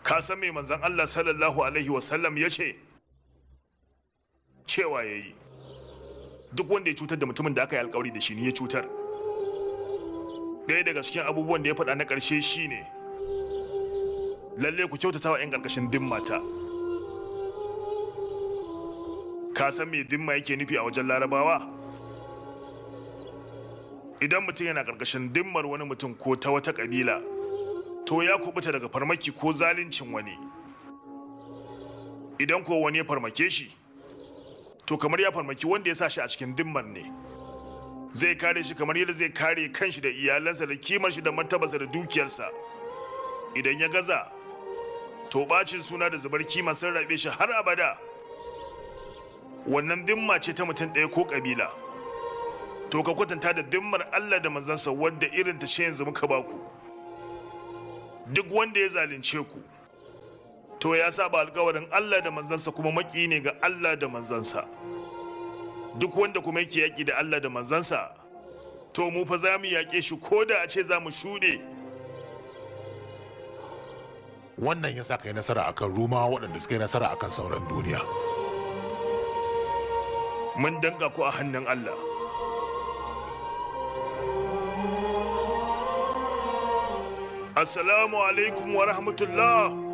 Ka san me manzon Allah sallallahu alaihi wasallam ya ce? Cewa ya yi, duk wanda ya cutar da mutumin da aka yi alkawari da shi ne ya cutar. Ɗaya daga cikin abubuwan da ya faɗa na ƙarshe shine, lalle ku kyautata wa 'yan ƙarƙashin dimmata. Ka san me dimma yake nufi a wajen Larabawa? Idan mutum yana ƙarƙashin dimmar wani mutum ko ta wata ƙabila, to ya kubuta daga farmaki ko zaluncin wani. Idan ko wani ya farmake shi, to kamar ya farmaki wanda ya sa shi a cikin dimmar ne. Zai kare shi kamar yadda zai kare kanshi da iyalansa da kimar shi da martabarsa da dukiyarsa. Idan ya gaza, to bacin suna da zubar kima sun rabe shi har abada. Wannan dimma ce ta mutum ɗaya ko ƙabila. To ka kwatanta da dimmar Allah da manzansa, wadda irin ta ce yanzu muka baku. Duk wanda ya zalunce ku, to ya saba alkawarin Allah da manzansa, kuma maki ne ga Allah da manzansa. Duk wanda kuma yake yaƙi da Allah da manzansa, to mu fa za mu yaƙe shi ko da a ce za mu shuɗe. Wannan ya sa ka yi nasara akan Rumawa, waɗanda suka yi nasara akan sauran duniya. Mun danka ku a hannun Allah. Assalamu alaikum wa rahmatullah.